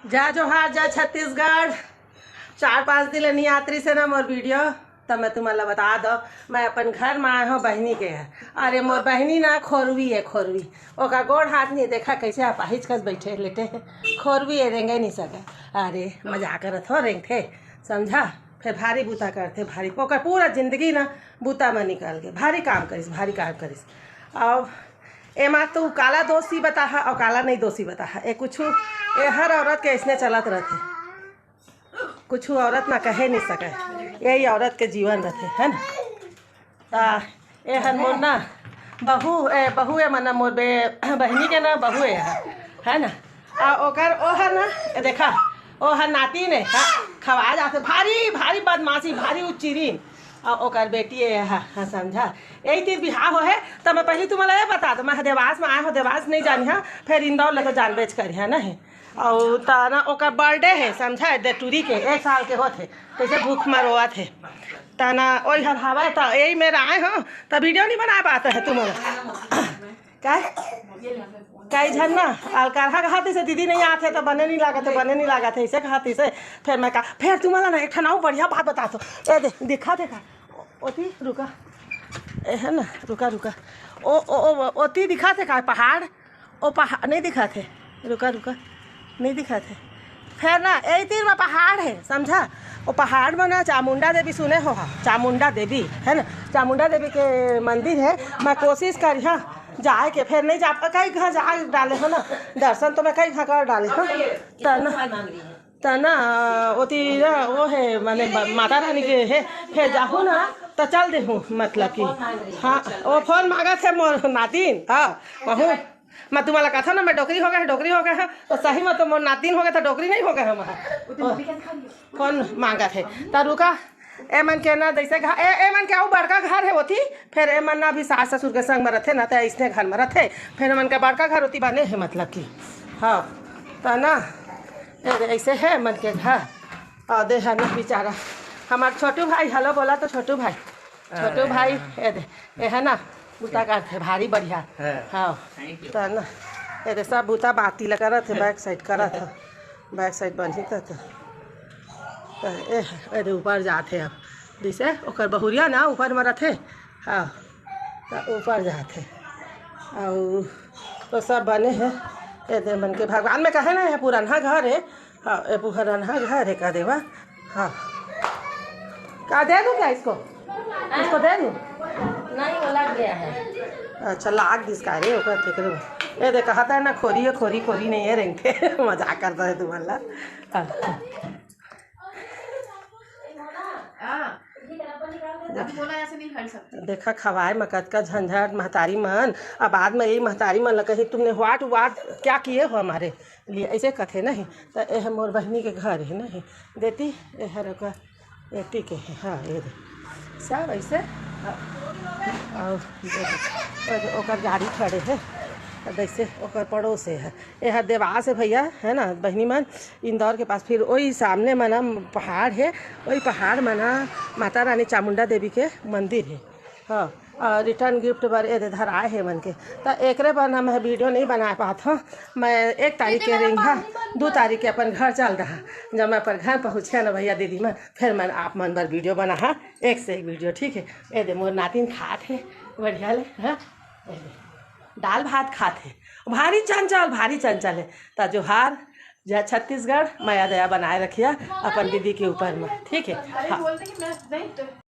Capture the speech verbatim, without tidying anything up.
जय जोहार, जय छत्तीसगढ़। चार पाँच दिन ले नइ आत रिहिस हे ना मोर वीडियो, त मैं तुमन ला बता दो, मैं अपन घर म आए हव बहिनी के। अरे मोर बहिनी ना खोरवी हे, खोरवी। ओकर गोड़ हाथ नइ, देखा कइसे अपाहिज कस बइठे लेटे हे। खोरवी हे, रेंगे नइ सके। अरे मजाक करत हव, रेंगथे, समझा? फेर भारी बूता करथे, भारी। ओकर पूरा जिंदगी ना बूता म निकल गे, भारी काम करिस, भारी काम करिस। अब एमा तू काला दोषी बताहा अउ काला नइ दोषी बताहा, ए कुछु, ए हर औरत के अइसने चलत रथे। कुछु औरत ना कहे नइ सकय, यही औरत के जीवन रथे, है ना? ता ए हर मोर ना बहू, ए बहू ए, मतलब मोर बे-, बहिनी के ना बहू ए, है ना? आ ओकर ओ हर ना, ए देखा, ओ हर नातिन ए, हाँ, खवा जाथे, भारी, भारी बदमाशी, भारी उच्चिरीन। आ ओकर बेटी ए, हाँ, हाँ, समझा? यही तीर बिहाव होहे, त मैं पहिली तुमन ला ए बता दो, मैं देवास म आए हव, देवास नइ जानिहा, फेर इंदौर ले तो जानबेच करिहा, नहीं? अउ त ना ओकर birthday हे, समझा, दे टूरी के, एक साल के होत हे, कइसे भूख म रोवत हे। त ना ओही हर हवय, त यही मेर आए हव, त वीडियो नइ बना पात हे तुमन। काय? कई झन ना अलकरहा कहत हे, दीदी नइ आत हे, त बने नइ लागत हे, बने नइ लागत हे, अइसे कहत हे। फेर मैं का, फेर तुमन ला ना एक ठन अउ बढ़िया बात बतात हव। ए दे, दिखा दे का? ओती रुका, ए है ना, रुका, रुका। ओ, ओ, ओ, ओती दिखत हे का पहाड़? ओ पहाड़ नइ दिखत हे, रुका, रुका, नइ दिखत हे। फेर ना, ए तीर म पहाड़ हे, समझा? ओ पहाड़ म ना चामुंडा देवी सुने होहा, चामुंडा देवी, है ना? चामुंडा देवी के मंदिर हे। मैं कोशिश करिहा जाए के, फेर नइ जा, कई घां जा डाले हव ना, दर्शन तो मैं कई घां कर डाले हव। त ना, त ना, ओती ना, ओ हे, माने ब-, माता रानी के हे, फेर जाहूं ना, त चल देहूं, मतलब कि, हाँ, ओ फोन मांगत हे मोर नातिन, हाँ, कहूं, मैं तुमन ला कथंव ना, मैं डोकरी हो गे हंव, डोकरी हो गे हंव, त सही म तो मोर नातिन हो गे, त डोकरी नइ हो गे हंव मैं। ओ, फोन मांगत हे, त रुका, ए मन के ना, जइसे घ-, ए, ए मन के अउ बड़का घर हे ओती, फेर ए मन ना अभी सास ससुर के संग म रथे ना, त अइसने घर म रथे, फेर ए मन के बड़का घर ओती बने हे, मतलब कि, हाँ, त ना, ए दे, अइसे हे ए मन के घर। अउ दे हर ना बेचारा, हमर छोटू भाई, hello बोला तो छोटू भाई, छोटू भाई, ए दे, ए हे ना, बूता करथे, भारी बढ़िया। हाँ। हाँ, त ना, ए दे, सब बूता बाती ल करत हे, back side करत हे, back side बनही त, त, त ए, ए दे, ऊपर जात हे अब, जइसे ओकर बहुरिया ना ऊपर म रथे, हाँ, त ऊपर जात हे। अउ तो सब बने हे, ए दे मन के भगवान में कहे ना, ए पुराना घर हे, हाँ, ए पुराना घर हे, का देवा, हाँ। का दे दूं क्या इसको? इसको दे दूं? नहीं, वो लग गया है। अच्छा, लाग दिस का रे, ओकर तेकरे में। ए दे, कहत हे ना, खोरी हे, खोरी, खोरी नइ हे, रेंगथे। मजाक करत हे तुमन ला। हाँ। हाँ। अब बोला ऐसे नहीं हट सकते। देखा, खवाए म कतका झंझट, महतारी मन, अब बाद म यही महतारी मन ला कही, "तुमने what, what क्या किए हो हमारे लिए?" अइसे कथे नहीं। त ए ह मोर बहिनी के घर हे नहीं, देती, ए हर ओकर एती के हे, हाँ, ए दे। सब अइसे, हाँ। अउ ए दे, ओकर गाड़ी खड़े हे, अब अइसे ओकर पड़ोस हे। ए ह देवास हे भैया, है ना, बहिनी मन, इंदौर के पास। फिर ओही सामने म ना पहाड़ हे, ओही पहाड़ म ना माता रानी चामुंडा देवी के मंदिर हे। हाँ, अउ return gift बर ए दे धराए हे मन के। त एकरे बर ना मैं वीडियो नइ बना पात हंव। मैं एक तारीख के रेंगहा, दू तारीख के अपन घर चल दहा। जब मैं अपन घर पहुँचे ना भैया दीदी मन, फेर मैं आप मन बर वीडियो बनाहा, एक से एक वीडियो, ठीक हे। ए दे मोर नातिन खात हे बढ़िया ले, हाँ, ए दे दाल भात खात हे, भारी चंचल, भारी चंचल हे। त जोहार, जय छत्तीसगढ़, मया दया बनाए रखिहा अपन दीदी के ऊपर में, ठीक हे। हाँ।